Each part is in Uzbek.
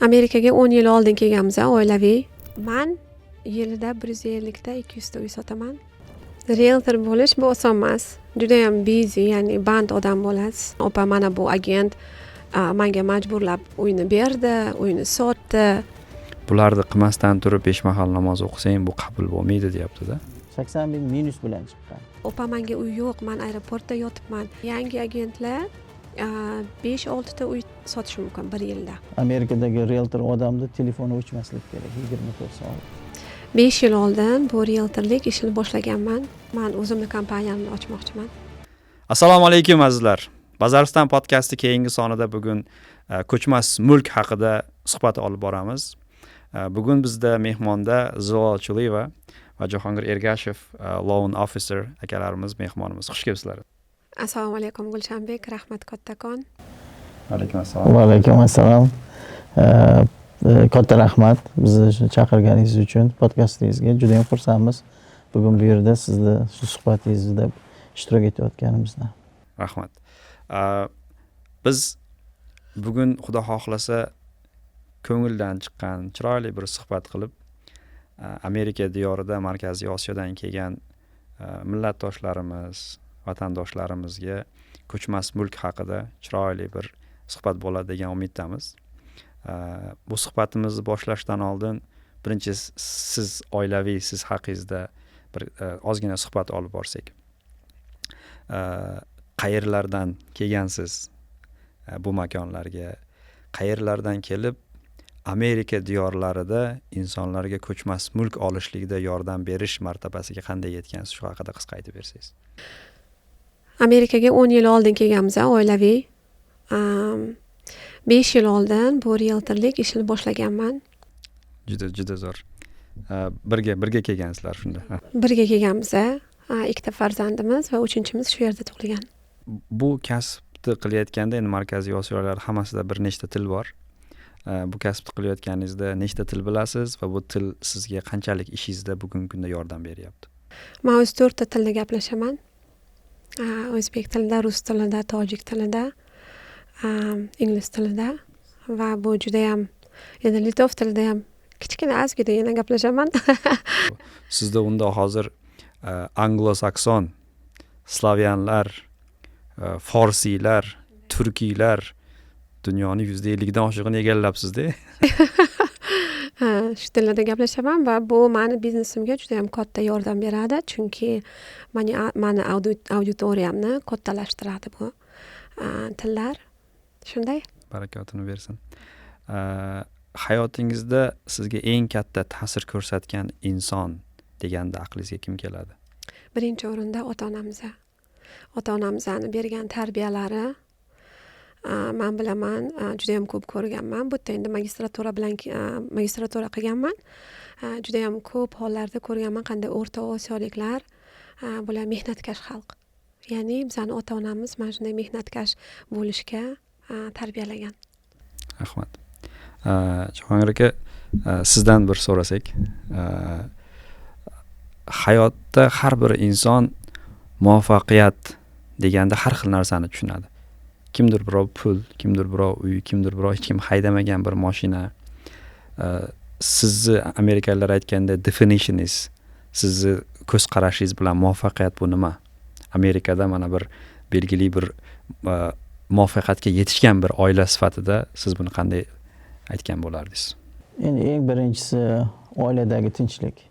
Amerikaga 10 yil oldin kelganmiz oilaviy. Man yilida 150 ta, 200 ta uy sotaman. Rieltor bo'lish bu oson emas, judayam busy, ya'ni band odam bo'lasiz. Opa, mana bu agent manga majburlab uyni berdi, uyni sotdi. Bularni qilmasdan turib besh mahal namoz o'qisang, bu qabul bo'lmaydi, deyaptida. 80 000 minus bilan chiqqan. Opa, manga uy yo'q, man aeroportda yotibman. Yangi agentlar besh oltita uy sotishi mumkin bir yilda. Amerikadagi rieltor odamni telefoni o'chmaslik kerak 24 soat. 5 yil oldin bu rieltorlik ishini boshlaganman. Man o'zimni kompaniyamni ochmoqchiman. Assalomu alaykum, azizlar! Bazariston podkasti keyingi sonida bugun ko'chmas mulk haqida suhbat olib boramiz. Bugun bizda mehmonda Zilola Chuliyeva va Jahongir Ergashev, loan officer akalarimiz mehmonimiz. Xush kelibsizlar! Assalomu alaykum, Gulshanbek, rahmat kattakon. Alaykum assalom. Va alaykum assalom. Katta rahmat bizni shu chaqirganingiz uchun podkastingizga. Juda yam xursandmiz bugun bu yerda sizni shu suhbatingizda ishtirok etayotganimizdan. Rahmat. Biz bugun, xudo xohlasa, ko'ngildan chiqqan chiroyli bir suhbat qilib, Amerika diyorida Markaziy Osiyodan kelgan millatdoshlarimiz, vatandoshlarimizga ko'chmas mulk haqida chiroyli bir suhbat bo'ladi degan umiddamiz. Bu suhbatimizni boshlashdan oldin birinchi siz oilaviy, siz haqingizda bir ozgina suhbat olib borsak. Qayerlardan kelgansiz bu makonlarga, qayerlardan kelib, Amerika diyorlarida insonlarga ko'chmas mulk olishlikda yordam berish martabasiga qanday yetgansiz, shu haqida qisqa aytib bersangiz. Amerikaga 10 yil oldin kelganmiz oilaviy. 5 yil oldin bu rieltorlik ishini boshlaganman. Juda, juda zo'r. Birga kelgansizlar shunda, ha. Birga kelganmiz, ikkita farzandimiz va uchinchimiz shu yerda tug'ilgan. Bu kasbni qilayotganda, endi Markaziy Osiyolar hammasida bir nechta til bor. Bu kasbni qilayotganingizda nechta til bilasiz va bu til sizga qanchalik ishingizda bugungi kunda yordam beryapti? Man o'zi to'rtta tilda gaplashaman: o'zbek tilida, rus tilida, tojik tilida, ingliz tilida va bu judayam, endi litov tilida ham kichkina, ozginagina gaplashaman. Sizda unda hozir anglosakson, slavyanlar, forsiylar, turkiylar, dunyoni 50%dan oshig'ini egallabsizda. Ha, shu tillarda gaplashaman va bu mani biznesimga judayam katta yordam beradi, chunki mani auditoriyamni kattalashtiradi bu tillar, shunday. Barakotini bersin. Hayotingizda sizga eng katta ta'sir ko'rsatgan inson deganda aqlingizga kim keladi? Birinchi o'rinda ota onamiz, ota onamizni bergan tarbiyalari. Man bilaman, judayam ko'p ko'rganman bu yerda. Endi magistratura bilan, magistratura qilganman. Judayam ko'p hollarda ko'rganman, qanday O'rta Osiyoliklar, bular mehnatkash xalq, ya'ni bizani ota onamiz mana shunday mehnatkash bo'lishga tarbiyalagan. Rahmat. Jahongir aka, sizdan bir so'rasak. Hayotda har bir inson muvaffaqiyat deganda har xil narsani tushunadi. Kimdir birov pul, kimdir birov uy, kimdir birov hech kim haydamagan bir moshina. Sizni, amerikaliklar aytganda, definitioningiz, sizni ko'z qarashingiz bilan muvaffaqiyat bu nima? Amerikada mana bir belgili bir muvaffaqiyatga yetishgan bir oila sifatida siz buni qanday aytgan bo'lardingiz? Endi eng birinchisi oiladagi tinchlik.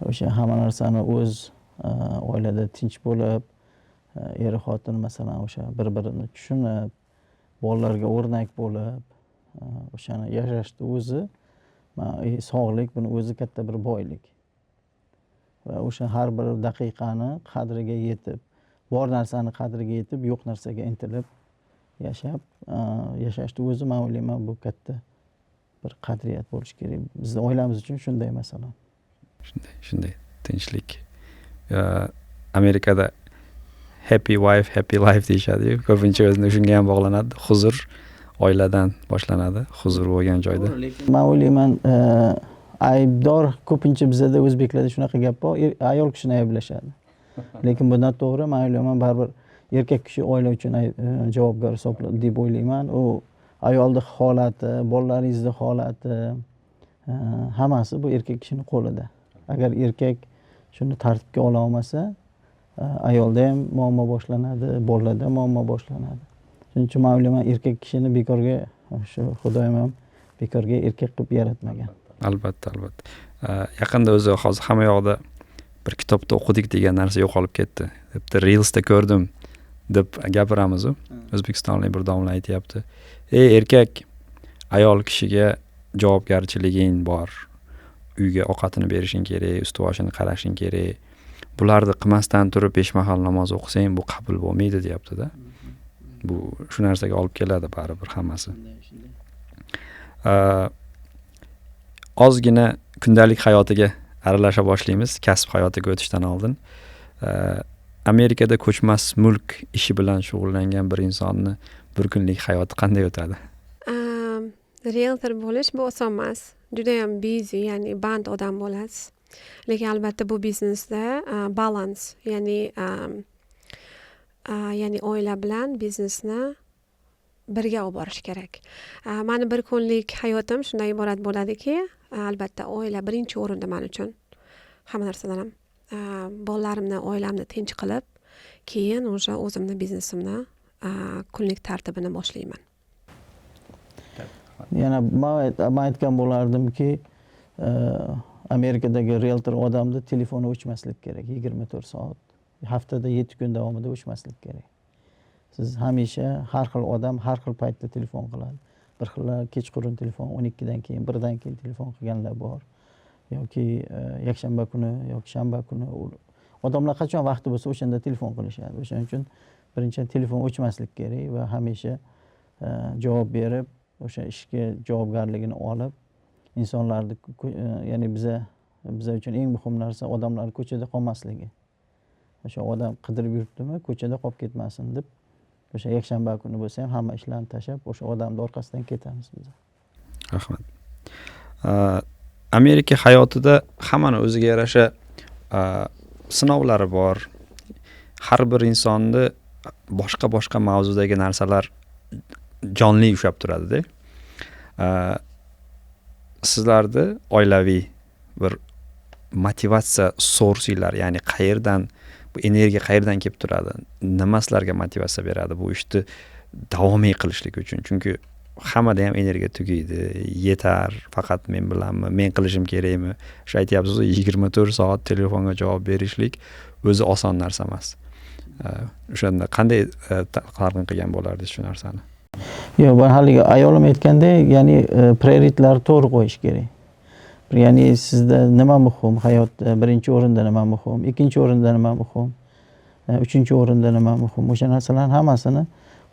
O'sha hamma narsani o'z oilada tinch bo'lib, er xotin masalan o'sha bir birini tushunib, bolalarga o'rnak bo'lib, o'shani yashashni o'zi, sog'lik, buni o'zi katta bir boylik. Va o'sha har bir daqiqani qadriga yetib, bor narsani qadriga yetib, yo'q narsaga intilib yashab, yashashni o'zi, man o'ylayman, bu katta bir qadriyat bo'lishi kerak. Bizni oilamiz uchun shunday, masalan. Shunday, tinchlik. Amerikada "happy wife, happy life" deyishadiyu, ko'pincha o'zini shunga ham bog'lanadi. Huzur oiladan boshlanadi, huzur bo'lgan joyda. Lekin man o'ylayman, aybdor ko'pincha bizada, o'zbeklarda shunaqa gap bor, ayol kishini ayblashadi. Lekin bu noto'g'ri. Man o'ylayman, baribir erkak kishi oila uchun javobgar hisoblanadi deb o'ylayman. U Ayolni holati, bolalaringizni holati, hammasi bu erkak kishini qo'lida. Agar erkak shuni tartibga ola olmasa, ayolda ham muammo boshlanadi, bolalarda muammo boshlanadi. Shuning uchun man o'ylayman, erkak kishini bekorga shu Xudoyim ham bekorga erkak qilib yaratmagan. Albatta, albatta. Yaqinda o'zi hozir hamma yoqda bir kitobda o'qidik degan narsa yo'qolib ketdi. Bitta reelsda ko'rdim deb gapiramizu. O'zbekistonlik bir domla aytyapti: "Ey erkak, ayol kishiga javobgarchiliging bor. Uyga ovqatini berishing kerak, usti boshini qarashing kerak. Bularni qilmasdan turib 5 mahal namoz o'qisang, bu qabul bo'lmaydi", deyapti-da. Bu shu narsaga olib keladi baribir hammasi. Ozgina kundalik hayotiga aralasha boshlaymiz, kasb hayotiga o'tishdan oldin. Amerikada ko'chmas mulk ishi bilan shug'ullangan bir insonni bir kunlik hayoti qanday o'tadi? Rieltor bo'lish bu oson emas. Judayam busy, ya'ni band odam bo'lasiz. Lekin albatta bu biznesda balans, ya'ni oila bilan biznesni birga olib borish kerak. Mani bir kunlik hayotim shundan iborat bo'ladiki, albatta oila birinchi o'rinda man uchun. Hamma narsadan ham. Bolalarimni, oilamni tinch qilib, keyin уже o'zimni biznesimni kunlik tartibini boshlayman. Yana man aytgan bo'lardimki, Amerikadagi rieltor odamni telefoni o'chmaslik kerak 24 soat. Haftada 7 kun davomida o'chmaslik kerak. Siz hamisha har xil odam har xil paytda telefon qiladi. Bir xillar kechqurun telefon, 12dan keyin, 1dan keyin telefon qilganlar bor. Yoki yakshanba kuni yoki shanba kuni odamlar qachon vaqti bo'lsa o'shanda telefon qilishadi. O'shaning uchun birinchidan telefon o'chmaslik kerak va hamisha javob berib, o'sha ishga javobgarligini olib, insonlarni ya'ni biza uchun eng muhim narsa odamlar ko'chada qolmasligi. O'sha odam qidirib yuribdimi, ko'chada qolib ketmasin deb o'sha yakshanba kuni bo'lsa ham hamma ishlarni tashlab o'sha odamning orqasidan ketamiz biz. Rahmat. Amerika hayotida hammani o'ziga yarasha sinovlari bor. Har bir insonni boshqa boshqa mavzudagi narsalar jonli ushlab turadida. Sizlarni oilaviy bir motivatsiya sourcinglar, ya'ni qayerdan bu energiya qayerdan kelib turadi? Nima sizlarga motivatsiya beradi bu ishni davomiy qilishlik uchun? Chunki hammada ham energiya tugaydi, yetar, faqat men bilanmi, men qilishim kerakmi? O'sha aytyapsiz, 24 soat telefonga javob berishlik o'zi oson narsa emas. O'shanda qanday talqin qilgan bo'lardingiz shu narsani? Yo'q, bu haligi ayolim aytgandek, ya'ni prioritetlarni to'g'ri qo'yish kerak. Ya'ni sizda nima muhim hayotda, birinchi o'rinda nima muhim, ikkinchi o'rinda nima muhim, uchinchi o'rinda nima muhim, o'sha narsalarni hammasini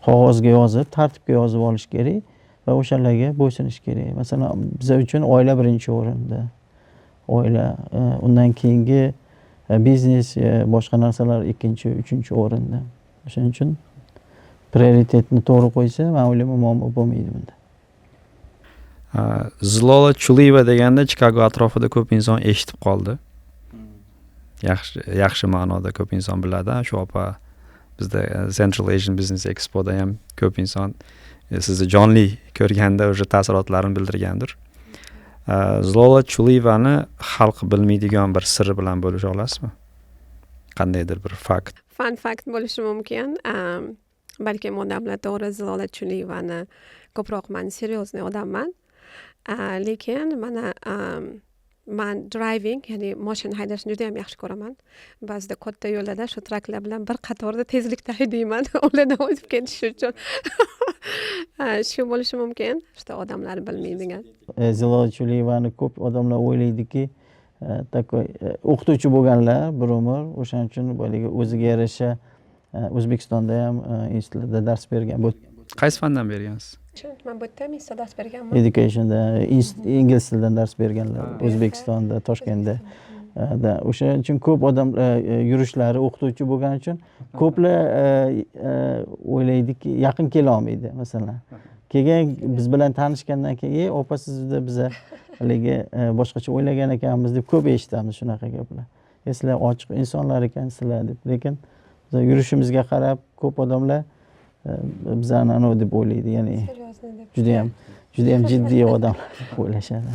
qog'ozga yozib, tartibga yozib olish kerak va o'shalarga bo'ysunish kerak. Masalan, biza uchun oila birinchi o'rinda. Oila, undan keyingi biznes, boshqa narsalar ikkinchi, uchinchi o'rinda. O'shaning uchun prioritetni to'g'ri qo'ysa, men o'ylayman muammo bo'lmaydi bunda. Zilola Chuliyeva deganda Chicago atrofida ko'p inson eshitib qoldi. Yaxshi, yaxshi ma'noda ko'p inson biladi. Shu opa bizda Central Asian Business Expo'da ham ko'p inson sizni jonli ko'rganda o'sha taassurotlarini bildirgandir. Zilola Chuliyevani xalq bilmaydigan bir siri bilan bo'lisha olasizmi? Qandaydir bir fakt. Fun fact bo'lishi mumkin. Balkim odamlar to'g'ri Zilola Chuliyevani ko'proq man серьезный odamman. Lekin mana man driving, ya'ni mashina haydashni juda ham yaxshi ko'raman. Ba'zida katta yo'llarda shu trucklar bilan bir qatorda tezlikda haydayman, ulardan o'tib ketish uchun. Shu bo'lishi mumkin, что odamlar bilmaydigan. Zilola Chuliyevani ko'p odamlar o'ylaydiki, такой o'qituvchi bo'lganlar bir umr, o'shaning uchun haligi o'ziga yarasha O'zbekistonda ham institutlarda dars bergan. Qaysi fandan bergansiz? Man bu yerda institutda dars berganman. Educationda, ingliz tilidan dars berganlar O'zbekistonda, Toshkentda. Da, o'sha uchun ko'p odam yurishlari o'qituvchi bo'lgani uchun ko'plar o'ylaydiki, yaqin kela olmaydi masalan. Keyin biz bilan tanishgandan keyin, opa sizni biza haligi boshqacha o'ylagan ekanmiz deb ko'p eshitamiz shunaqa gaplar. Sizlar ochiq insonlar ekansizlar deb. Lekin biz yurishimizga qarab ko'p odamlar Bizani anavi deb o'ylaydi, ya'ni judayam, judayam jiddiy odamlar deb o'ylashadi.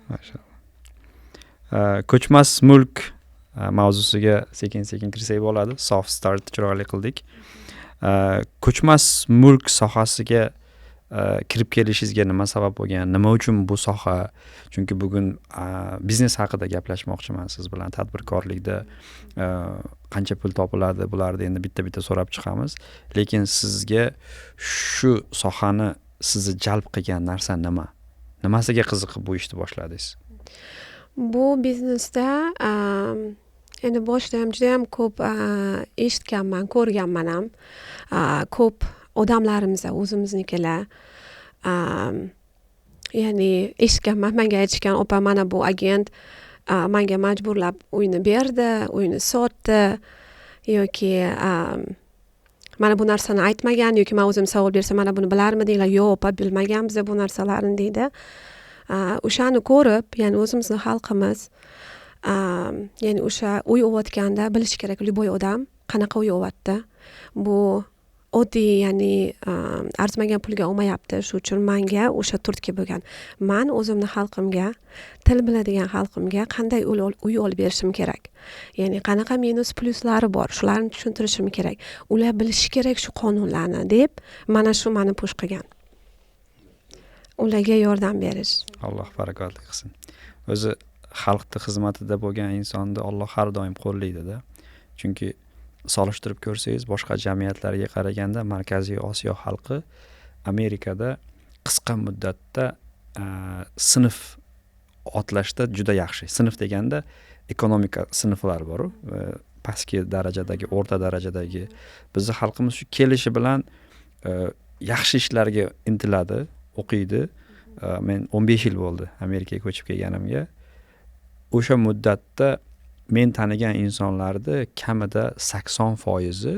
Mashalloh. Ko'chmas mulk mavzusiga sekin sekin kirsak bo'ladi. Soft start chiroyli qildik. Ko'chmas mulk sohasiga kirib kelishingizga nima sabab bo'lgan? Nima uchun bu soha? Chunki bugun biznes haqida gaplashmoqchiman siz bilan. Tadbirkorlikda qancha pul topiladi, bularni endi bitta bitta so'rab chiqamiz. Lekin sizga shu sohani sizni jalb qilgan narsa nima? Nimasiga qiziqib bu ishni boshladingiz? Bu biznesda endi boshida ham juda ham ko'p eshitganman, ko'rganman ham. Ko'p odamlarimiz, o'zimiznikilar, ya'ni eshitganman, menga aytishgan: "Opa, mana bu agent manga majburlab uyni berdi, uyni sotdi" yoki "Mana bu narsani aytmagan" yoki man o'zim savol bersam: "Mana buni bilarmidinglar?" "Yo'q, opa, bilmaganmiz bu narsalarni", deydi. O'shani ko'rib, ya'ni o'zimizni xalqimiz, ya'ni o'sha uy olayotganda bilishi kerak любой odam, qanaqa uy olyapti. Bu oddiy, ya'ni arzimagan pulga olmayapti. Shu uchun manga o'sha turtki bo'lgan: man o'zimni xalqimga, til biladigan xalqimga qanday uy olib berishim kerak, ya'ni qanaqa minus plyuslari bor, shularni tushuntirishim kerak, ular bilishi kerak shu qonunlarni deb, mana shu mani push qilgan ularga yordam berish. Alloh barakotli qilsin. O'zi xalqni xizmatida bo'lgan insonni Alloh har doim qo'llaydida. Chunki solishtirib ko'rsangiz, boshqa jamiyatlarga qaraganda Markaziy Osiyo xalqi Amerikada qisqa muddatda sinf otlashda juda yaxshi. Sinf deganda ekonomika sinflari boru, pastki darajadagi, o'rta darajadagi. Bizni xalqimiz shu kelishi bilan yaxshi ishlarga intiladi, o'qiydi. Men 15 yil bo'ldi Amerikaga ko'chib kelganimga. O'sha muddatda men tanigan insonlarni kamida 80 foizi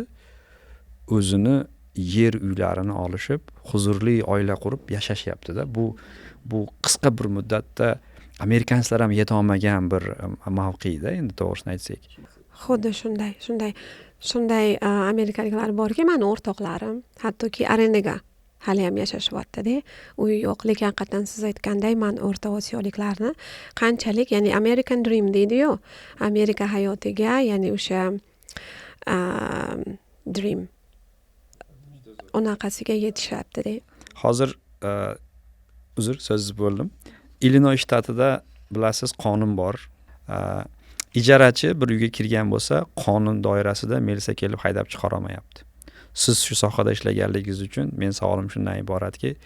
o'zini yer uylarini olishib, huzurli oila qurib yashashyaptida. Bu qisqa bir muddatda amerikanslar ham yetolmagan bir mavqeda endi, to'g'risini aytsak. Xuddi shunday amerikaliklar borki, mani o'rtoqlarim hattoki arendaga haliyam yashashyaptida, uyi yo'q. Lekin haqiqatdan siz aytganday, man O'rta Osiyoliklarni qanchalik, ya'ni American Dream deydiyu, Amerika hayotiga, ya'ni o'sha dream unaqasiga yetishyaptida. Hozir, uzr, so'zingizni bo'ldim, Illinoy shtatida, bilasiz, qonun bor: ijarachi bir uyga kirgan bo'lsa, qonun doirasida militsiya kelib haydab chiqarolmayapti. Siz shu sohada ishlaganligingiz uchun men savolim shundan iboratki,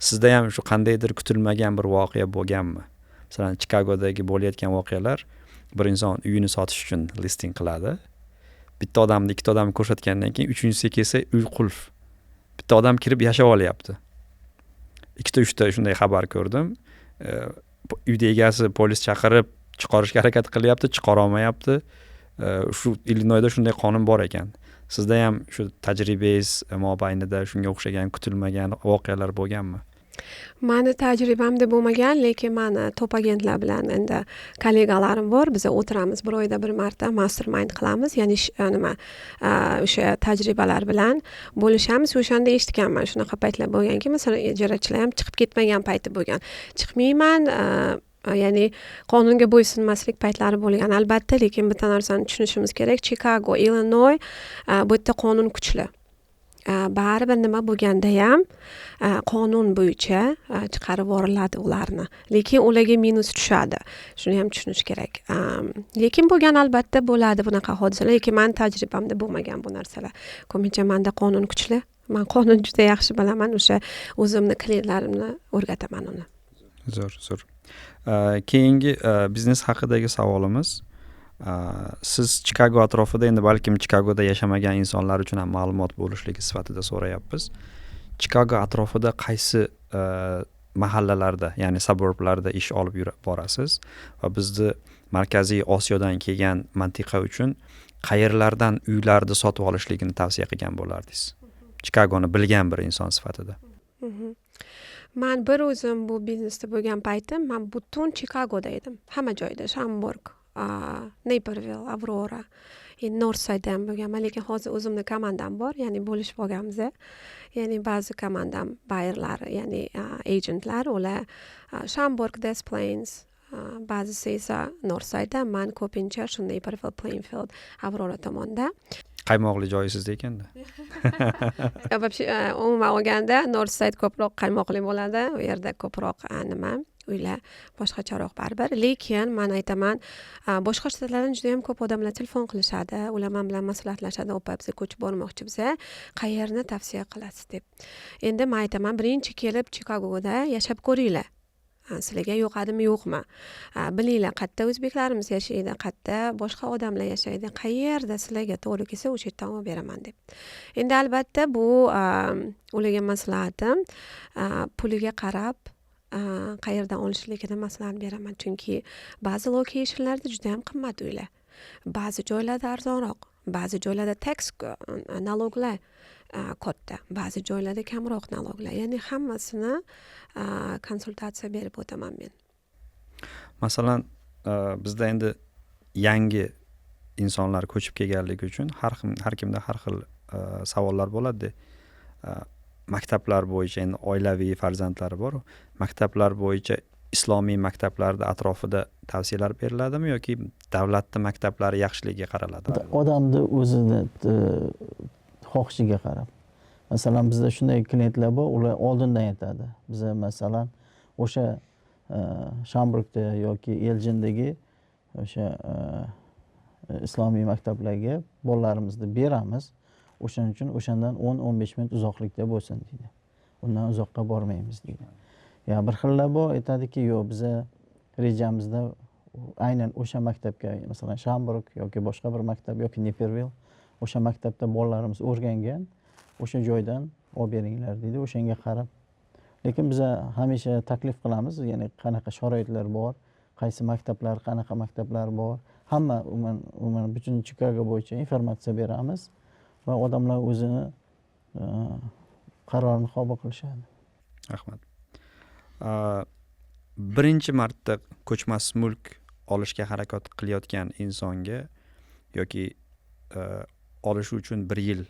sizda ham shu qandaydir kutilmagan bir voqea bo'lganmi? Masalan, Chikagodagi bo'layotgan voqealar: bir inson uyini sotish uchun listing qiladi, bitta odamni, ikkita odamni ko'rsatgandan keyin uchinchisiga kelsa, uy qulf, bitta odam kirib yashab olyapti. Ikkita, uchta shunday xabar ko'rdim. Uyni egasi polis chaqirib chiqarishga harakat qilyapti, chiqarolmayapti. Shu Illinoyda shunday qonun bor ekan. Sizda ham shu tajribangiz mobaynida shunga o'xshagan kutilmagan voqealar bo'lganmi? Mani tajribamda bo'lmagan, lekin mani top agentlar bilan endi kollegalarim bor, biza o'tiramiz, bir oyda bir marta mastermind qilamiz, ya'ni nima, o'sha tajribalar bilan bo'lishamiz. O'shanda eshitganman, shunaqa paytlar bo'lganki, masalan, ijarachilar ham chiqib ketmagan payti bo'lgan, chiqmayman, ya'ni qonunga bo'ysunmaslik paytlari bo'lgan albatta. Lekin bitta narsani tushunishimiz kerak: Chikago, Illinoy, bu yerda qonun kuchli. Baribir nima bo'lganda ham qonun bo'yicha chiqarib yuboriladi ularni, lekin ularga minus tushadi, shuni ham tushunish kerak. Lekin bo'lgan, albatta bo'ladi bunaqa hodisalar, lekin mani tajribamda bo'lmagan bu narsalar. Ko'pincha manda qonun kuchli, man qonun juda yaxshi bilaman, o'sha o'zimni klientlarimni o'rgataman uni. Zo'r. Keyingi biznes haqidagi savolimiz: siz Chikago atrofida, endi balkim Chikagoda yashamagan insonlar uchun ham ma'lumot bo'lishligi sifatida so'rayapmiz, Chikago atrofida qaysi mahallalarda, ya'ni suburblarda ish olib yurib borasiz va bizni Markaziy Osiyodan kelgan mantiqa uchun qayerlardan uylarni sotib olishligini tavsiya qilgan bo'lardingiz, Chikagoni bilgan bir inson sifatida? Man bir o'zim bu biznesda bo'lgan paytim man butun Chikagoda edim, hamma joyda: Shamburg, Naperville, Avrora. Endi Northsideda ham bo'lganman, lekin hozir o'zimni komandam bor, ya'ni bo'lishib olganmiz. Ya'ni ba'zi komandam buyerlari, ya'ni agentlar, ular Schaumburg, Des Plaines, ba'zisi esa Northsideda. Man ko'pincha shu Naperville, Plainfield, Aurora tomonda. Qaymoqli joyi sizda ekanda. Вообще, umuman olganda, Northside ko'proq qaymoqli bo'ladi. U yerda ko'proq nima, uylar boshqacharoq baribir. Lekin man aytaman, boshqa shtatlardan juda yam ko'p odamlar telefon qilishadi. Ular man bilan maslahatlashadi: "Opa, biz ko'chib bormoqchi, biza qayerni tavsiya qilasiz?" deb. Endi man aytaman, birinchi kelib Chikagoda yashab ko'ringlar, sizlarga yoqadimi, yo'qmi, bilinglar, qayerda o'zbeklarimiz yashaydi, qayerda boshqa odamlar yashaydi, qayerda sizlarga to'g'ri kelsa, o'sha yerdan olib beraman deb. Endi albatta bu ularga maslahatim, puliga qarab qayerdan olishligini maslahat beraman, chunki ba'zi locationlarda juda yam qimmat uylar, ba'zi joylarda arzonroq, ba'zi joylarda tax, налог lar katta, ba'zi joylarda kamroq налог lar. Ya'ni hammasini konsultatsiya berib o'taman men. Masalan, bizda endi yangi insonlar ko'chib kelganligi uchun har kimda har xil savollar bo'ladida. Maktablar bo'yicha, endi oilaviy, farzandlari bor, maktablar bo'yicha islomiy maktablarni atrofida tavsiyalar beriladimi yoki davlatni maktablari yaxshiligiga qaraladimi? Odamni o'zini xohishiga qarab. Masalan, bizda shunday klientlar bor, ular oldindan aytadi: biza, masalan, o'sha Schaumburgda yoki Elgindagi o'sha islomiy maktablarga bolalarimizni beramiz, o'shaning uchun o'shandan 10-15 minut uzoqlikda bo'lsin, deydi, undan uzoqqa bormaymiz, deydi. Ya bir xillar bor, aytadiki, yo'q, biza rejamizda aynan o'sha maktabga, masalan, Schaumburg yoki boshqa bir maktab yoki Naperville, o'sha maktabda bolalarimiz o'rgangan, o'sha joydan olib beringlar, deydi, o'shanga qarab. Lekin biza hamisha taklif qilamiz, ya'ni qanaqa sharoitlar bor, qaysi maktablar, qanaqa maktablar bor, hamma umuman butun Chikago bo'yicha informatsiya beramiz va odamlar o'zini qarorini qabul qilishadi. Rahmat. Birinchi marta ko'chmas mulk olishga harakat qilayotgan insonga yoki olishi uchun bir yil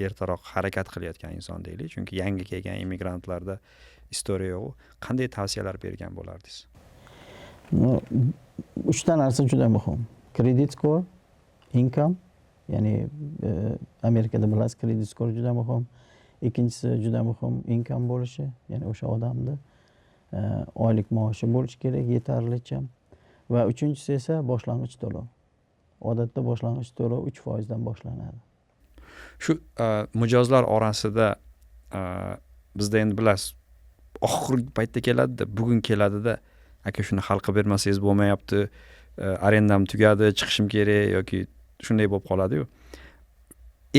ertaroq harakat qilayotgan inson deylik, chunki yangi kelgan immigrantlarda история yo'q, qanday tavsiyalar bergan bo'lardingiz? Uchta narsa juda muhim: credit score, income, ya'ni Amerikada bilasiz, credit score juda muhim. Ikkinchisi juda muhim income bo'lishi, ya'ni o'sha odamni oylik maoshi bo'lishi kerak yetarlicha. Va uchinchisi esa boshlang'ich to'lov. Odatda boshlang'ich to'lov 3%dan boshlanadi. Shu mijozlar orasida bizda endi bilasiz, oxirgi paytda keladida, bugun keladida, "Aka, shuni hal qilib bermasangiz bo'lmayapti, arendam tugadi, chiqishim kerak" yoki shunday bo'lib qoladiyu.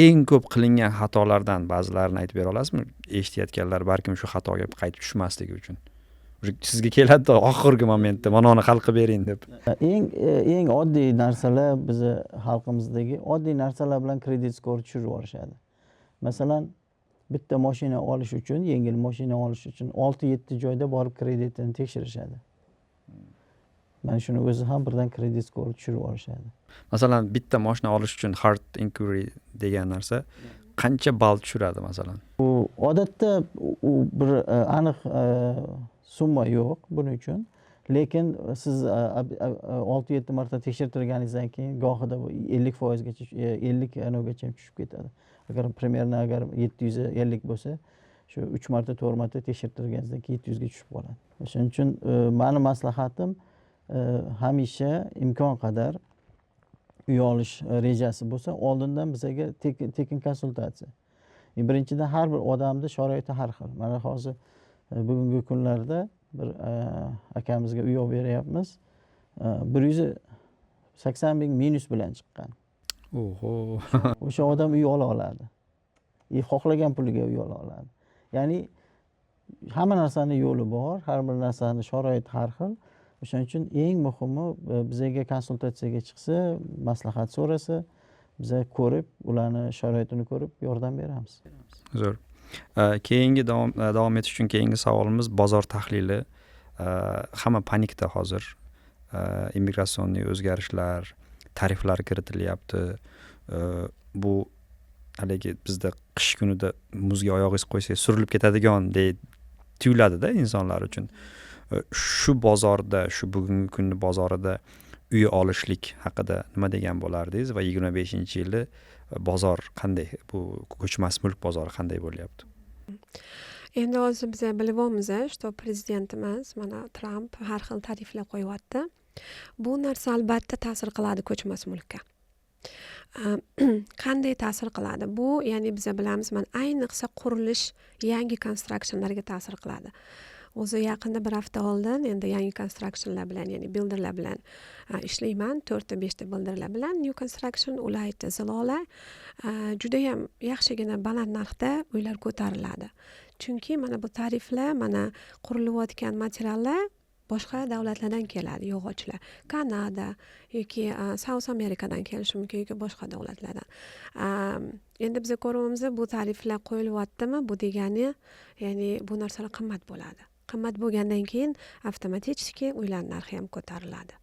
Eng ko'p qilingan xatolardan ba'zilarini aytib bera olasizmi, eshitayotganlar balkim shu xatoga qaytib tushmasligi uchun? Sizga keladida oxirgi momentda, "Mana uni hal qilib bering", deb. Eng oddiy narsalar, bizni xalqimizdagi oddiy narsalar bilan credit score tushirib yuborishadi. Masalan, bitta moshina olish uchun, yengil moshina olish uchun olti yetti joyda borib kreditini tekshirishadi. Mana shuni o'zi ham birdan credit score tushirib yuborishadi. Masalan, bitta moshina olish uchun hard inquiry degan narsa qancha ball tushiradi, masalan? U odatda u bir aniq summa yo'q buning uchun, lekin siz olti yetti marta tekshirtirganingizdan keyin gohida bu 50%gacha, 50 anavgacha ham tushib ketadi. Agar примерно agar 750 bo'lsa, shu uch marta, to'rt marta tekshirtirganingizdan keyin 700ga tushib qoladi. O'shaning uchun mani maslahatim, hamisha imkon qadar uy olish rejasi bo'lsa, oldindan bizaga tekin konsultatsiya. Birinchidan, har bir odamni sharoiti har xil. Mana hozir bugungi kunlarda bir akamizga uy olib beryapmiz, 180 000 minus bilan chiqqan. Oho. O'sha odam uy ola oladi и xohlagan puliga uy ola oladi. Ya'ni hamma narsani yo'li bor, har bir narsani sharoiti har xil. O'shaning uchun eng muhimi bizaga konsultatsiyaga chiqsa, maslahat so'rasa, biza ko'rib, ularni sharoitini ko'rib yordam beramiz. Zo'r. Keyingi davom etish uchun keyingi savolimiz bozor tahlili. Hamma паник da hozir. Иммиграционный o'zgarishlar, Tariflar kiritilyapti. Bu haligi bizda qish kunida muzga oyog'ingizni qo'ysangiz, surilib ketadigandek tuyuladida insonlar uchun. Shu bozorda, shu bugungi kunni bozorida uy olishlik haqida nima degan bo'lardingiz va 25-yili bozor qanday, bu ko'chmas mulk bozori qanday bo'lyapti? Endi hozir biza bilyapmiz, что prezidentimiz mana Tramp har xil tariflar qo'yyapti. Bu narsa albatta ta'sir qiladi ko'chmas mulkka. Qanday ta'sir qiladi bu? Ya'ni biza bilamiz, mana ayniqsa qurilish, yangi constructionlarga ta'sir qiladi. O'zi yaqinda, bir hafta oldin, endi yangi constructionlar bilan, ya'ni builderlar bilan ishlayman, to'rtta, beshta builderlar bilan, new construction. Ular aytdi: "Zilola, judayam yaxshigina baland narxda uylar ko'tariladi, chunki mana bu tariflar, mana qurilayotgan materiallar boshqa davlatlardan keladi, yog'ochlar Kanada yoki South Amerikadan kelishi mumkin yoki boshqa davlatlardan". Endi biza ko'ryapmiz, bu tariflar qo'yilyaptimi, bu degani, ya'ni bu narsalar qimmat bo'ladi. Qimmat bo'lgandan keyin avtomatически uylar narxi ham ko'tariladi.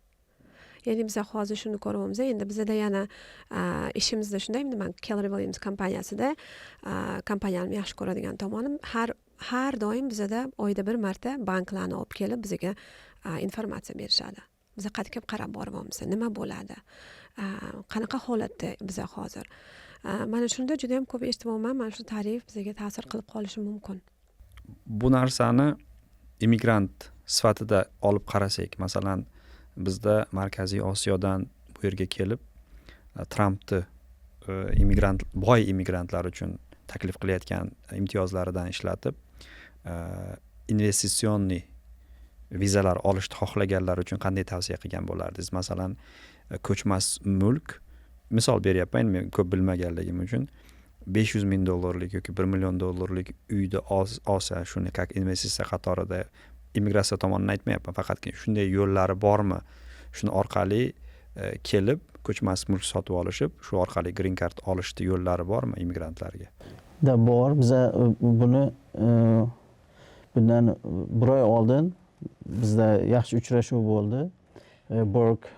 Ya'ni biza hozir shuni ko'ryapmiz. Endi bizada yana ishimizda shunday, endi man Keller Williams kompaniyasida, kompaniyani yaxshi ko'radigan tomonim, har doim bizada oyda bir marta banklarni olib kelib, bizga informatsiya berishadi. Biza qaytib qarab boryapmiz, nima bo'ladi, qanaqa holatda biza hozir. Mana shunda juda yam ko'p eshityapman, mana shu tarif bizga ta'sir qilib qolishi mumkin. Bu narsani immigrant sifatida olib qarasak, masalan, bizda Markaziy Osiyodan bu yerga kelib, Trampni immigrant, boy immigrantlar uchun taklif qilayotgan imtiyozlaridan ishlatib, инвестиционный vizalar olishni xohlaganlar uchun qanday tavsiya qilgan bo'lardingiz? Masalan, ko'chmas mulk, misol beryapman men ko'p bilmaganligim uchun, 500 000 dollarlik yoki 1 million dollarlik uyni olsa, shuni как investitsiya qatorida, immigratsiya tomonini aytmayapman, faqatgina shunday yo'llari bormi, shuni orqali kelib ko'chmas mulk sotib olishib, shu orqali green card olishni yo'llari bormi immigrantlarga? Да, bor. Biza buni bundan bir oy oldin bizda yaxshi uchrashuv bo'ldi Borg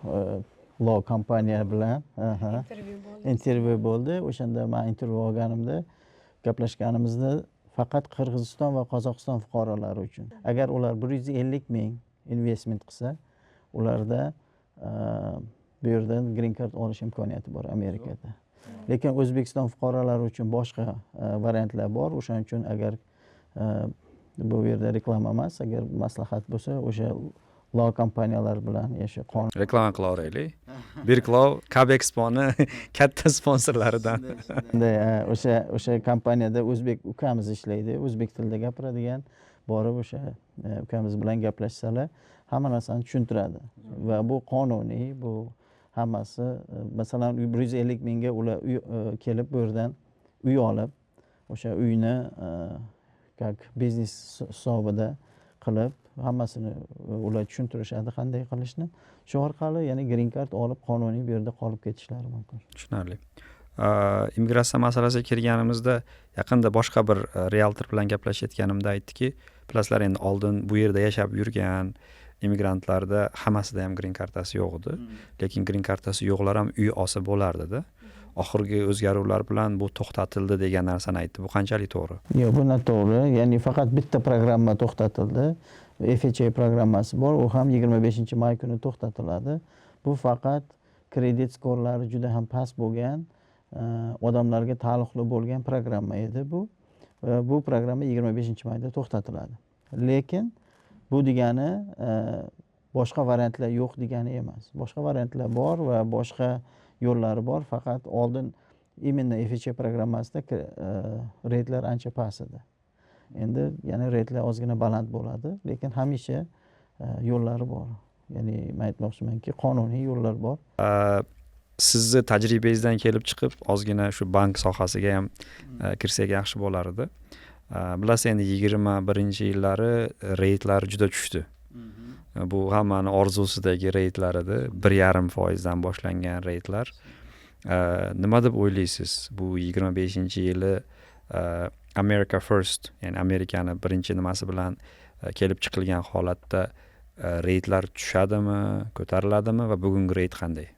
Law kompaniya bilan. Intervyu bo'ldi. Intervyu bo'ldi. O'shanda man intervyu olganimda, gaplashganimizda, faqat Qirg'iziston va Qozog'iston fuqarolari uchun, agar ular 150 000 investment qilsa, ularda bu yerdan green card olish imkoniyati bor Amerikada. Lekin O'zbekiston fuqarolari uchun boshqa variantlar bor. O'shaning uchun agar bu yerda reklama emas, agar maslahat bo'lsa, o'sha law kompaniyalar bilan, o'sha qonun Reklama qilaveraylik: Birklov Kabexponi katta sponsorlaridan. Shunday, o'sha kompaniyada o'zbek ukamiz ishlaydi, o'zbek tilida gapiradigan. Borib o'sha ukamiz bilan gaplashsalar, hamma narsani tushuntiradi va bu qonuniy, bu hammasi. Masalan, 150 000ga ular uy kelib, bu yerdan uy olib, o'sha uyni как biznes hisobida qilib, hammasini ular tushuntirishadi qanday qilishni. Shu orqali ya'ni green card olib, qonuniy bu yerda qolib ketishlari mumkin. Tushunarli. Immigratsiya masalasiga kelganimizda, yaqinda boshqa bir rieltor bilan gaplashayotganimda aytdiki, bilasizlar, endi oldin bu yerda yashab yurgan immigrantlarda hammasida ham green kartasi yo'q edi, lekin green kartasi yo'qlar ham uy olsa bo'lardida. Oxirgi o'zgaruvlar bilan bu to'xtatildi degan narsani aytdi. Bu qanchalik to'g'ri? Yo'q, bu noto'g'ri. Ya'ni faqat bitta programma to'xtatildi. FHA programmasi bor, u ham 25-may kuni to'xtatiladi. Bu faqat kredit skorlari juda ham past bo'lgan odamlarga taalluqli bo'lgan programma edi bu. Va bu programma 25-mayda to'xtatiladi. Lekin bu degani boshqa variantlar yo'q degani emas. Boshqa variantlar bor va boshqa yo'llari bor. Faqat oldin именно FHA programmasida reytlar ancha past edi. Endi yana reytlar ozgina baland bo'ladi, lekin hamisha yo'llari bor. Ya'ni man aytmoqchimanki, qonuniy yo'llar bor. Sizni tajribangizdan kelib chiqib, ozgina shu bank sohasiga ham kirsak, yaxshi bo'lar edi. Bilasiz, endi 21-yillari reytlar juda tushdi. Bu hammani orzusidagi reytlar edi, 1,5 foizdan boshlangan reytlar. Nima deb o'ylaysiz, bu 25-yili America First, ya'ni Amerikani birinchi nimasi bilan kelib chiqilgan holatda reytlar tushadimi, ko'tariladimi va bugungi reyt qanday?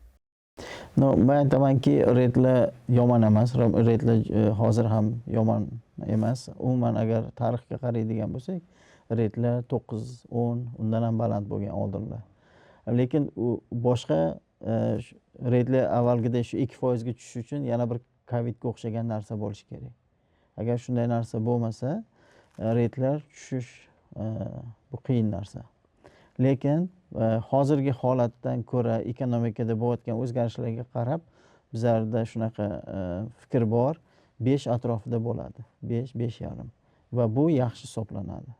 Но man aytamanki, reytlar yomon emas, reytlar hozir ham yomon emas. Umuman, agar tarixga qaraydigan bo'lsak, reytlar 9, 10, undan ham baland bo'lgan oldinlar. Lekin u boshqa reytlar avvalgidek shu 2%ga tushishi uchun yana bir covidga o'xshagan narsa bo'lishi kerak. Agar shunday narsa bo'lmasa, reytlar tushish bu qiyin narsa. Lekin hozirgi holatdan ko'ra, ekonomikada bo'layotgan o'zgarishlarga qarab, bizlarda shunaqa fikr bor, 5 atrofida bo'ladi, 5, 5,5, va bu yaxshi hisoblanadi.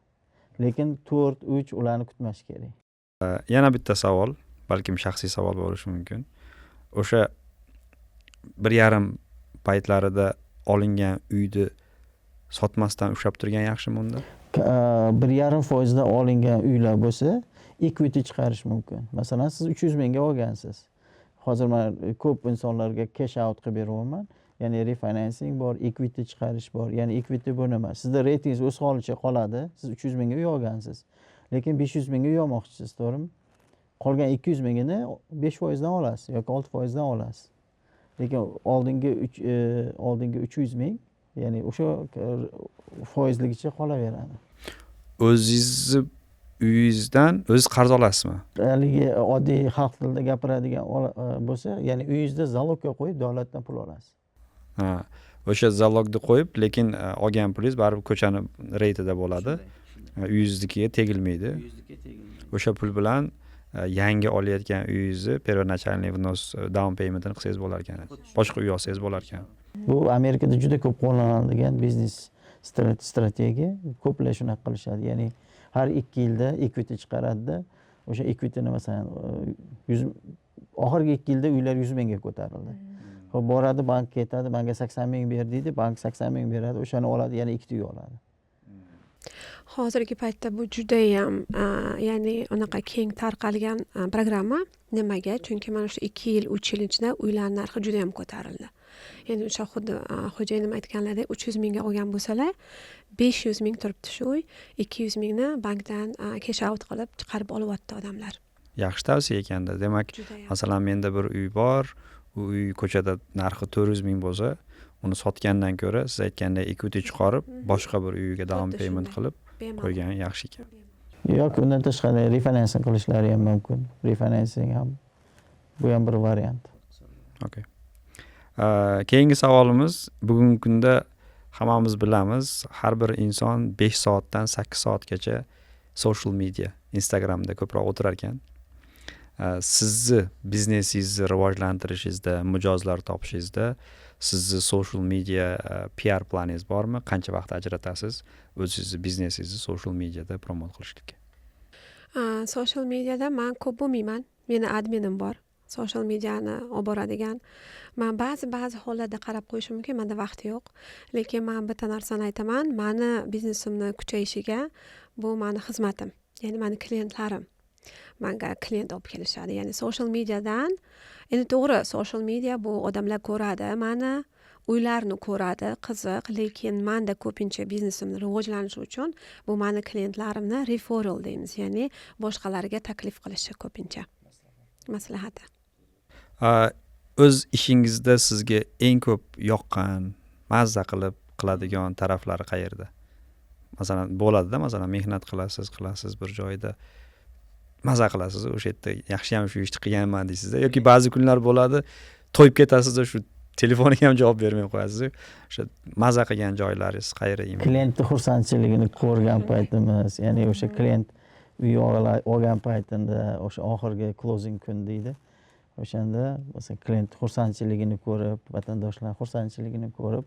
Lekin 4, 3, ularni kutmash kerak. Yana bitta savol, balkim shaxsiy savol bo'lishi mumkin. O'sha 1,5 paytlarida olingan uyni sotmasdan ushlab turgan yaxshimi unda? 1,5%da olingan uylar bo'lsa, equity chiqarish mumkin. Masalan, siz 300 mingga olgansiz. Hozir man ko'p insonlarga cash out qilib beryapman, ya'ni refinancing bor, equity chiqarish bor. Ya'ni equity bu nima? Sizda reytingiz o'z holicha qoladi. Siz 300 mingga uy olgansiz, lekin 500 mingga uy olmoqchisiz, to'g'rimi? Qolgan 200 mingini 5%dan olasiz yoki 6%dan olasiz, lekin oldingi 300 ming, ya'ni o'sha foizligicha qolaveradi. O'zingizni uyingizdan o'zingiz qarz olasizmi? Haligi oddiy xalq tilida gapiradigan bo'lsa, ya'ni uyingizda залог ga qo'yib, davlatdan pul olasiz. Ha, o'sha залог ni qo'yib, lekin olgan pulingiz baribir ko'chani reytida bo'ladi, uyingiznikiga tegilmaydi. O'sha pul bilan yangi olayotgan uyingizni первоначальный взнос, down paymentini qilsangiz bo'lar ekan, boshqa uy olsangiz bo'lar ekan. Bu Amerikada juda ko'p qo'llaniladigan biznes strategiya. Ko'plar shunaqa qilishadi, ya'ni har 2 yilda equity chiqaradida, o'sha equityni, masalan, 100, oxirgi 2 yilda uylar 100 mingga ko'tarildi. Ho'p, boradi, bankka aytadi, "Manga 80 ming ber", deydi. Bank 80 ming beradi, o'shani oladi, yana ikkita uy oladi. Hozirgi paytda bu judayam ya'ni unaqa keng tarqalgan programma. Nimaga? Chunki mana shu 2 yil, 3 yil ichida uylar narxi judayam ko'tarildi. Ya'ni o'sha xuddi xo'jayinim aytganlaridek, 300 mingga olgan bo'lsalar, 500 ming turibdi shu uy. 200 mingni bankdan cash out qilib chiqarib olyapti odamlar. Yaxshi tavsiya ekanda, demak. Judayam. Masalan, menda bir uy bor, u uy ko'chada narxi 400 ming bo'lsa, uni sotgandan ko'ra, siz aytgandek, equity chiqarib, boshqa bir uyga down payment qilib Bemalol. qo'ygan yaxshi ekan. Yoki undan tashqari refinancing qilishlari ham mumkin. Refinancing ham, bu ham bir variant. Okay. Keyingi savolimiz: bugungi kunda hammamiz bilamiz, har bir inson 5 soatdan 8 soatgacha social media, Instagramda ko'proq o'tirar ekan. Sizni biznesingizni rivojlantirishingizda, mijozlar topishingizda sizni social media PR planingiz bormi? Qancha vaqt ajratasiz o'zingizni biznesingizni social mediada promote qilishlikka? Social mediada man ko'p bo'lmayman. Meni adminim bor, social mediani olib boradigan. Man ba'zi ba'zi hollarda qarab qo'yishim mumkin, manda vaqt yo'q. Lekin man bitta narsani aytaman: mani biznesimni kuchayishiga bu mani xizmatim, ya'ni mani klientlarim manga klient olib kelishadi. Ya'ni social mediadan, endi to'g'ri, social media bu odamlar ko'radi, mani uylarni ko'radi, qiziq, lekin manda ko'pincha biznesimni rivojlanishi uchun bu mani klientlarimni referral deymiz, ya'ni boshqalarga taklif qilishi, ko'pincha maslahati. O'z ishingizda sizga eng ko'p yoqqan, mazza qilib qiladigan taraflari qayerda? Masalan, bo'ladida, masalan, mehnat qilasiz, qilasiz, bir joyda maza qilasiz, o'sha yerda yaxshiyam shu ishni qilganman deysizda, yoki ba'zi kunlar bo'ladi, to'yib ketasiz, shu telefoniga ham javob bermay qo'yasiz. O'sha maza qilgan joylaringiz qayerda? Klientni xursandchiligini ko'rgan paytimiz, ya'ni o'sha klient uy olgan paytida, o'sha oxirgi closing kun deydi, o'shanda masalan klient xursandchiligini ko'rib, vatandoshlar xursandchiligini ko'rib,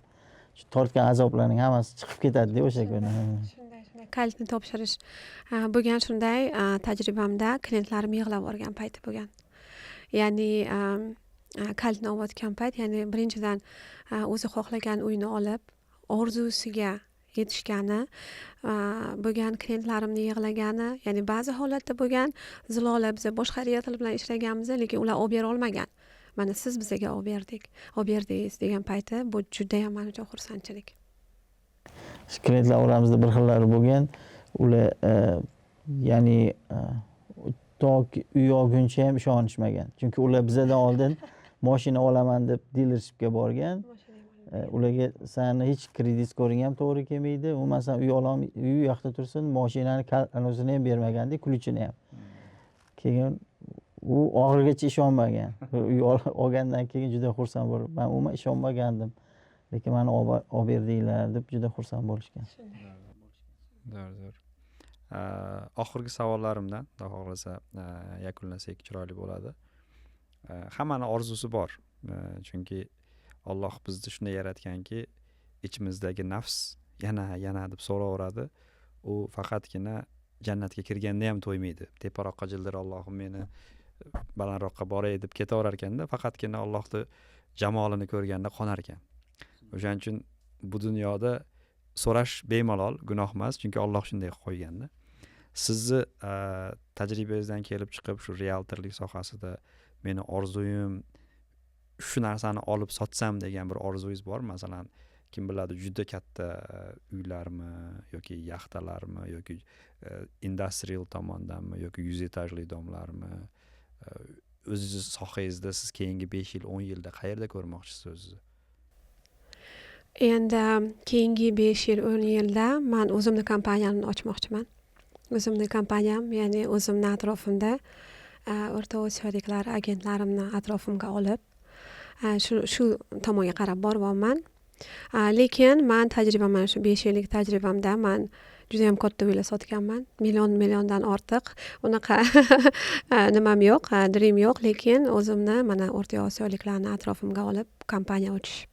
shu tortgan azoblarning hammasi chiqib ketadida o'sha kuni. Shunday, shunday. Kalitni topshirish bo'lgan. Shunday tajribamda klientlarim yig'lab yuborgan payti bo'lgan, ya'ni kalitni olayotgan payt. Ya'ni birinchidan, o'zi xohlagan uyni olib, orzusiga yetishgani bo'lgan, klientlarimni yig'lagani. Ya'ni ba'zi holatda bo'lgan, "Zilola, biza boshqa rieltor bilan ishlaganmiz, lekin ular olib bera olmagan, mana siz bizaga olib berdingiz" degan payti, bu judayam man uchun xursandchilik. Klientlar oramizda bir xillari bo'lgan, ular ya'ni toki uy olguncha ham ishonishmagan, chunki ular bizadan oldin Moshina olaman deb dealershipga borgan. Ularga sani hech кредит scoring ham to'g'ri kelmaydi, umuman san uy ololmay, uy u yoqda tursin, moshinani anasini ham bermaganda, ключ ini ham. Keyin u oxirigacha ishonmagan. Uy olgandan keyin juda xursand bo'lib, man umuman ishonmagandim, lekin mani olib berdinglar, deb juda xursand bo'lishgan. Zo'r, zo'r. Oxirgi savollarimdan, xudo xohlasa, yakunlasak chiroyli bo'ladi. Hammani orzusi bor, chunki Alloh bizni shunday yaratganki, ichimizdagi nafs yana, yana deb so'raveradi. U faqatgina jannatga kirganda ham to'ymaydi. Teparoqqa jildir, Allohim, meni balandroqqa boray, deb ketaverar ekanda, faqatgina Allohni jamolini ko'rganda qonar ekan. O'shaning uchun bu dunyoda so'rash bemalol gunoh emas, chunki Alloh shunday qilib qo'yganda. Sizni tajribangizdan kelib chiqib, shu rieltorlik sohasida meni orzuyim shu narsani olib sotsam degan bir orzungiz bormi? Masalan, kim biladi, juda katta uylarmi yoki yaxtalarmi yoki industrial tomondanmi yoki 100 etajli дом larmi? O'zingizni sohangizda siz keyingi 5 yil, 10 yilda qayerda ko'rmoqchisiz o'zingizni? Endi keyingi 5 yil, 10 yilda man o'zimni kompaniyamni ochmoqchiman. O'zimni kompaniyam, ya'ni o'zimni atrofimda O'rta Osiyoliklar agentlarimni atrofimga olib, shu tomonga qarab boryapman. Lekin man tajriba, mana shu 5 yillik tajribamda man judayam katta uylar sotganman, million, milliondan ortiq. Unaqa nimam yo'q, dream yo'q, lekin o'zimni mana O'rta Osiyoliklarni atrofimga olib kompaniya ochish.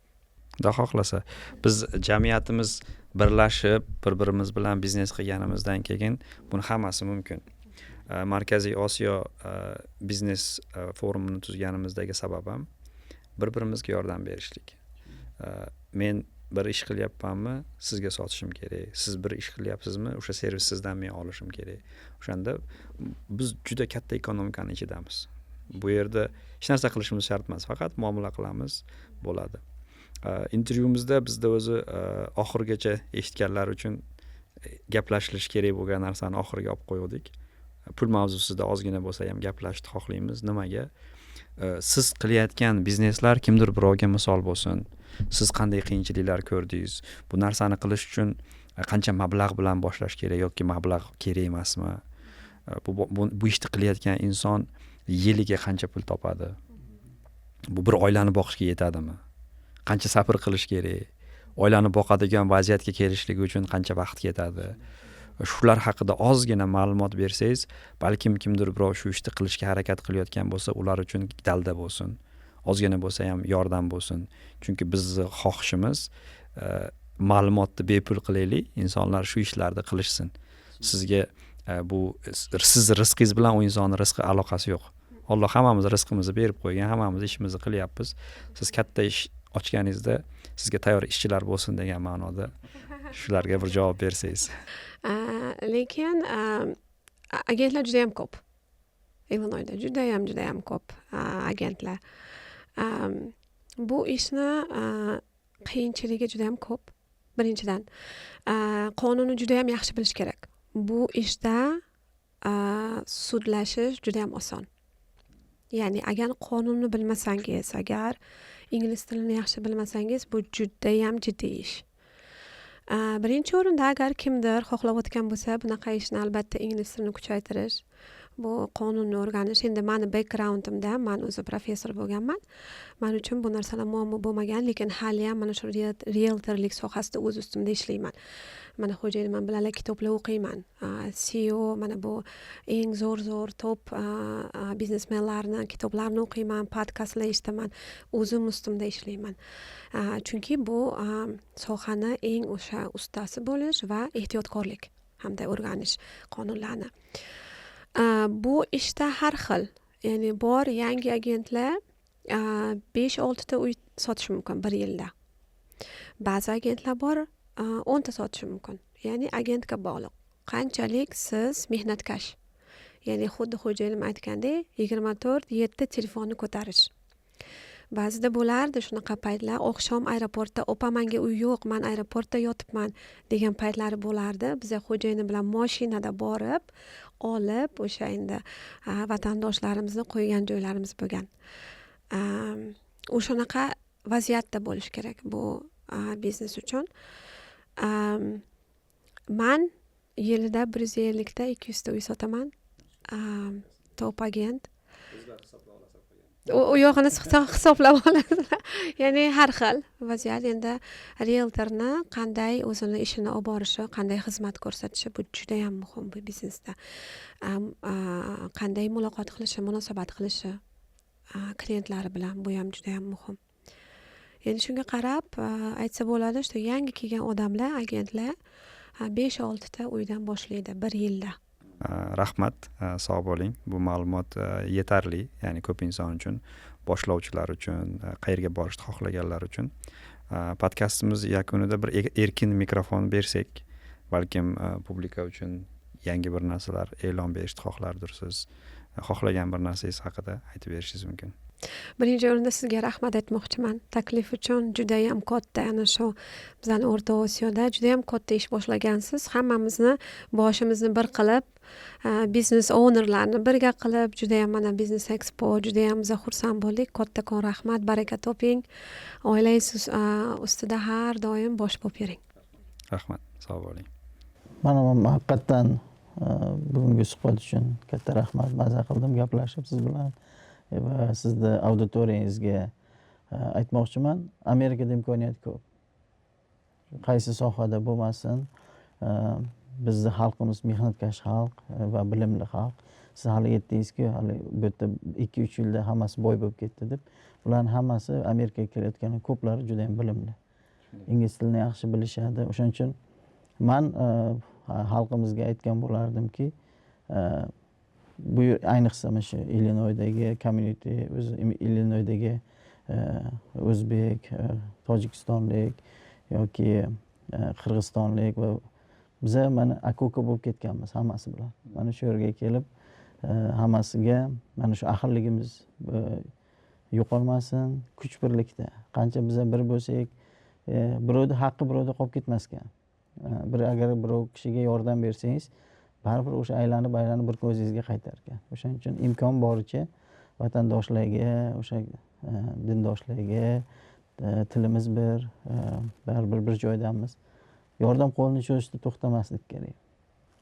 Xudo xohlasa, biz jamiyatimiz birlashib, bir birimiz bilan biznes qilganimizdan keyin buni hammasi mumkin. Markaziy Osiyo biznes forumini tuzganimizdagi sabab ham bir birimizga yordam berishlik. Men bir ish qilyapmanmi, sizga sotishim kerak, siz bir ish qilyapsizmi, o'sha servis sizdan men olishim kerak. O'shanda biz juda katta ekonomikani ichidamiz. Bu yerda hech narsa qilishimiz shart emas, faqat muomala qilamiz, bo'ladi. Intervyumizda bizda o'zi oxirigacha eshitganlar uchun gaplashilishi kerak bo'lgan narsani oxiriga olib qo'yuvdik. Pul mavzusida ozgina bo'lsa ham gaplashishni xohlaymiz. Nimaga? Siz qilayotgan bizneslar kimdir birovga misol bo'lsin. Siz qanday qiyinchiliklar ko'rdingiz, bu narsani qilish uchun qancha mablag' bilan boshlash kerak yoki mablag' kerak emasmi, bu ishni qilayotgan inson yiliga qancha pul topadi, bu bir oilani boqishga yetadimi, qancha sabr qilish kerak, oilani boqadigan vaziyatga kelishligi uchun qancha vaqt ketadi, shular haqida ozgina ma'lumot bersangiz, balkim kimdir birov shu ishni qilishga harakat qilayotgan bo'lsa, ular uchun dalda bo'lsin, ozgina bo'lsa ham yordam bo'lsin. Chunki bizni xohishimiz ma'lumotni bepul qilaylik, insonlar shu ishlarni qilishsin. Sizga bu sizni rizqingiz bilan u insonni rizqi aloqasi yo'q. Alloh hammamiz rizqimizni berib qo'ygan, hammamiz ishimizni qilyapmiz. Siz katta ish ochganingizda sizga tayyor ishchilar bo'lsin degan ma'noda shularga bir javob bersangiz. Lekin agentlar judayam ko'p Illinoyda, judayam, judayam ko'p agentlar. Bu ishni qiyinchiligi judayam ko'p. Birinchidan, qonunni judayam yaxshi bilish kerak. Bu ishda sudlashish judayam oson. Ya'ni agar qonunni bilmasangiz, agar ingliz tilini yaxshi bilmasangiz, bu judayam jiddiy ish. Birinchi o'rinda, agar kimdir xohlayotgan bo'lsa bunaqa ishni, albatta ingliz tilini kuchaytirish, bu qonunni o'rganish. Endi mani backgroundimda man o'zi professor bo'lganman, man uchun bu narsalar muammo bo'lmagan, lekin haliyam mana shu rieltorlik sohasida o'z ustimda ishlayman. Mana xo'jayinim bilan kitoblar o'qiyman, CEO, mana bu eng zo'r, zo'r top biznesmenlarni kitoblarini o'qiyman, podkastlar eshitaman, o'zim ustimda ishlayman, chunki bu sohani eng o'sha ustasi bo'lish va ehtiyotkorlik hamda o'rganish qonunlarni. Bu ishda har xil, ya'ni bor yangi agentlar 5-6 ta uy sotishi mumkin bir yilda, ba'zi agentlar bor, 10 ta sotishi mumkin. Ya'ni agentga bog'liq qanchalik siz mehnatkash. Ya'ni xuddi xo'jayinim aytgandek, 24/7 telefonni ko'tarish. Ba'zida bo'lardi shunaqa paytlar, oqshom aeroportda, "Opa, manga uy yo'q, man aeroportda yotibman", degan paytlari bo'lardi. Biza xo'jayinim bilan moshinada borib olib, o'sha endi vatandoshlarimizni qo'ygan joylarimiz bo'lgan. O'shanaqa vaziyatda bo'lish kerak bu biznes uchun. Man yilida 150 ta, 200 ta uy sotaman, top agent. U yog'ini hisoblab oladilar. Ya'ni har xil vaziyat. Endi rieltorni qanday o'zini ishini olib borishi, qanday xizmat ko'rsatishi, bu judayam muhim bu biznesda. Qanday muloqot qilishi, munosabat qilishi klientlari bilan, bu ham judayam muhim. Endi shunga qarab aytsa bo'ladi, что yangi kelgan odamlar, agentlar 5-6 ta uydan boshlaydi bir yilda. Rahmat, sog' bo'ling. Bu ma'lumot yetarli, ya'ni ko'p inson uchun, boshlovchilar uchun, qayerga borishni xohlaganlar uchun. Podkastimiz yakunida bir erkin mikrofon bersak, balkim publika uchun yangi bir narsalar e'lon berishni xohlardirsiz, xohlagan bir narsangiz haqida aytib berishingiz mumkin. Birinchi o'rinda sizga rahmat aytmoqchiman taklif uchun. Judayam katta, ana shu bizani O'rta Osiyoda judayam katta ish boshlagansiz. Hammamizni boshimizni bir qilib, biznes ownerlarni birga qilib, judayam mana Biznes Expo, judayam biza xursand bo'ldik. Kattakon rahmat, baraka toping, oilangiz ustida har doim bosh bo'lib yuring. Rahmat, sog' bo'ling. Mana haqiqatdan bugungi suhbat uchun katta rahmat. Maza qildim gaplashib siz bilan va sizni auditoriyangizga aytmoqchiman, Amerikada imkoniyat ko'p, qaysi sohada bo'lmasin. Bizni xalqimiz mehnatkash xalq va bilimli xalq. Siz hali aytdingizku, hali bu yerda 2-3 yilda hammasi boy bo'lib ketdi deb. Bularni hammasi, Amerikaga kelayotganlar ko'plari juda yam bilimli, ingliz tilini yaxshi bilishadi. O'shaning uchun man xalqimizga aytgan bo'lardimki, bu ayniqsa mana shu Illinoydagi community, o'zi Illinoydagi o'zbek, tojikistonlik yoki qirg'izistonlik va biza mana aka uka bo'lib ketganmiz hammasi bilan. Mana shu yerga kelib hammasiga mana shu ahilligimiz yo'qolmasin. Kuch birlikda. Qancha biza bir bo'lsak, birovni haqqi birovda qolib ketmas ekan. Bir agar birov kishiga yordam bersangiz, baribir o'sha aylanib aylanib bir kun o'zingizga qaytar ekan. O'shaning uchun imkon boricha vatandoshlarga, o'sha dindoshlarga, tilimiz bir, baribir bir joydamiz, yordam qo'lini cho'zishda to'xtamaslik kerak.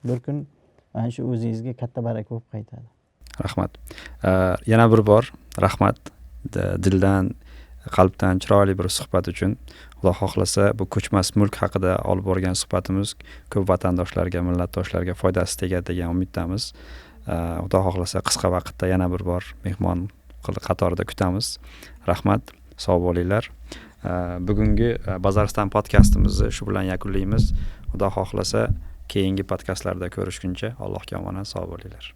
Bir kun mana shu o'zingizga katta baraka bo'lib qaytadi. Rahmat, yana bir bor rahmat dildan, qalbdan chiroyli bir suhbat uchun. Xudo xohlasa, bu ko'chmas mulk haqida olib borgan suhbatimiz ko'p vatandoshlarga, millatdoshlarga foydasi tegadi degan umiddamiz. Xudo xohlasa, qisqa vaqtda yana bir bor mehmon qatorida kutamiz. Rahmat, sog' bo'linglar. Bugungi Bazaristan podkastimizni shu bilan yakunlaymiz. Xudo xohlasa, keyingi podkastlarda ko'rishguncha Allohga omonat, sog' bo'linglar.